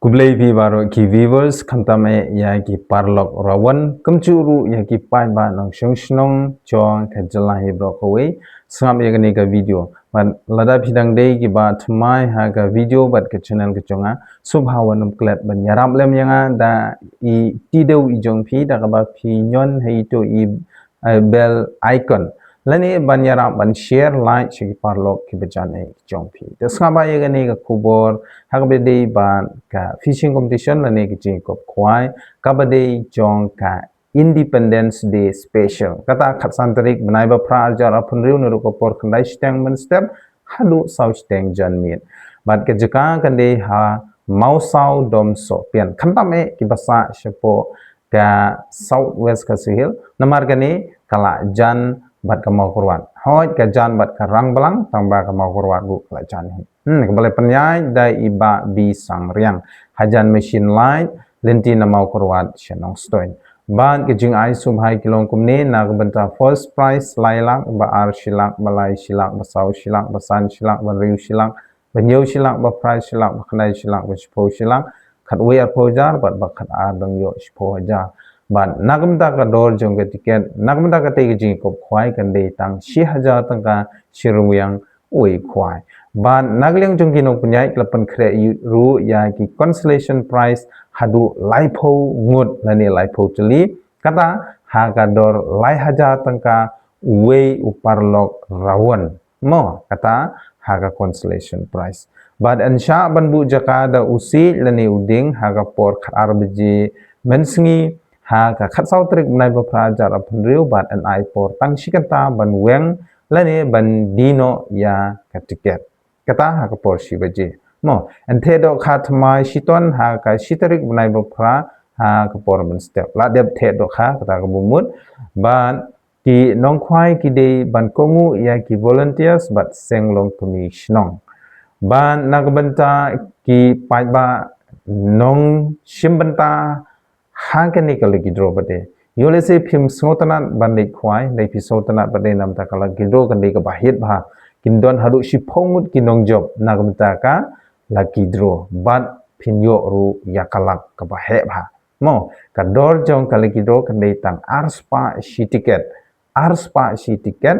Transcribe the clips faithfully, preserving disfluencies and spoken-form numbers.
Khublei phi baroh ki viewers, khamtam eh ïa ki paralok Rawon, kumjuh ruh ïa ki paidbah nongshong shnong jong ka jylla hi baroh kawei. Sngap ïa kane ka video. Bad lada phi dang dei kiba thymmai ha ka video bad ka channel ka jong nga, sngewbha wat nym klet ban ïarap lem ïa nga da i video i jong phi da kaba phi ñion ha ito i eh, bell icon. Lane ban ïarap ban share, like sha ki paralok kiba jan eh ki jong phi. Te sngap ïa kane ka khubor ha kaba dei bad ka fishing competition lane ka jingkup khwai kaba dei jong ka Independence Day Special. Kata khatsan tarik bnai ba phra arhajar arphew hynriew naduh ka por khyndai shiteng mynstep haduh saw shiteng janmiet. Bad ka jaka kan dei ha Mawsaw Domsohpian. Khamtam eh kiba sah shapoh ka South West Khasi Hills, namar kane ka la jan bad ka Mawkyrwat. Hooid ka jan bad ka Rangblang, tangba ka Mawkyrwat ruh ka la jan hi. Hmm, kaba la pynïaid da i Bah B Sangriang. Hajan machine light, lynti na Mawkyrwat sha Nongstoiñ. Bad ka jingai sngewbha ki long kumne, na ka bynta first prize lai lak, ba ar shi lak, ba lai shi lak, ba saw shi lak, ba san shi lak, ba hynriew shi lak, ba hynñiew shi lak, ba phra shi lak, ba khyndai shi lak, ba shiphew shi lak, khatwei arphew hajar, bad ba khatar dang ïoh shiphew hajar. Bad na ka bynta ka dor jong ka tiket, na ka bynta katei ka jingkup khwai kan dei tang shi hajar tyngka shi rynwiang uwei khwai. Bad na ka liang jong ki nongpynïaid ka la pynkhreh ruh ïa ki consolation prize haduh laiphew ngut lane laiphew tylli. Kata ha ka dor lai hajar tyngka uwei u paralok Rawon. Mo, kata ha ka consolation prize. Bad yn shah ban buh jaka da u siej lane u dieng ha ka por khatar baje mynsngi ha ka khatsaw tarik bnai ba phra arhajar arphew hynriew bad yn ai por tang shi kynta ban weng lane ban die noh ïa ka tiket. Kata ha ka por shi baje. Mo, yn theh dohkha thymmai shiton ha ka shi tarik bnai ba phra ha ka por mynstep. La dep theh dohkha kata kaba mut. Bad ki nongkhwai ki dei ban kohnguh ïa ki volunteers bad seng longkmie shnong. Bad na ka bynta ki paidbah nongshim bynta ha kane ka lucky draw pat de. Ïoh lehse phim sngewtynnat ban leit khwai, lada phi sngewtynnat pat de na ka bynta ka lucky draw kan dei kaba hit bha. Kin don haduh shiphew ngut ki nongjop na ka bynta ka lucky draw. Bad phin ïoh ruh ïa ka lak kaba heh bha. Mo, ka dor jong ka lucky draw kan dei tang arspah shi tiket. Arspah shi tiket.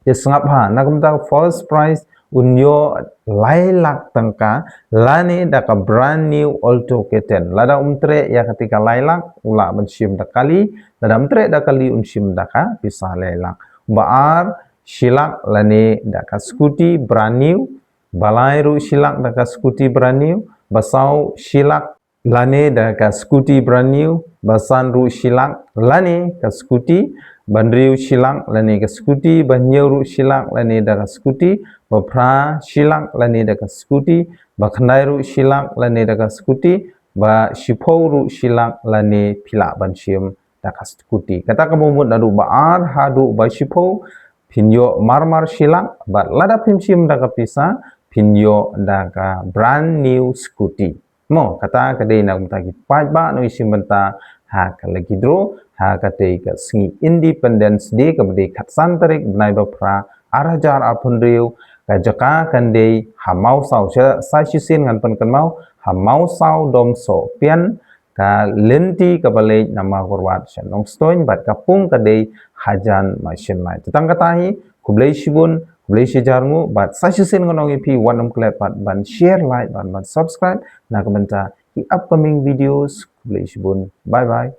Te sngap bha, na ka bynta first prize un ïoh lai lak tyngka lane da ka brand new Alto K ten. Lada um treh ïa katei ka lai lak, u lah ban shim da kali, lada um treh da kali un shim da ka pisa lai lak. Ba ar shi lak lane da ka scooty brand new, ba lai ruh shi lak da ka scooty brand new, ba saw shi lak lane da ka scooty brand new, ba san ruh shi lak lane ka scooty, ba hynriew shi lak lane ka scooty, ba hynñiew ruh shi lak lane da ka scooty, ba phra shi lak lane da ka scooty, ba khyndai ruh shi lak lane da ka scooty, ba shiphew ruh shi lak lane phi lah ban shim da ka scooty. Kata kaba mut naduh ba ar haduh ba shiphew phin ïoh marmar shi lak, bad lada phim shim da ka pisa phin ïoh da ka brand new scooty. Mo, kata ka dei na ka bynta ki paidbah nongshim bynta ha ka lucky draw ha katei ka sngi Independence Day kaba dei khatsan tarik bnai ba phra arhajar arphew hynriew. Ka jaka kan dei ha Mawsaw, sa shisien ngan pynkynmaw, ha Mawsaw Domsohpian, ka lynti kaba leit na Mawkyrwat sha Nongstoiñ bad ka pung ka dei hajan machine light. Te tang kata hi, khublei shibun, khublei shihajar nguh bad sa shisien ngan ong ïa phi wat nym klet pat ban share, like bad ban subscribe na ka bynta ki upcoming videos. Khublei shibun. Bye bye.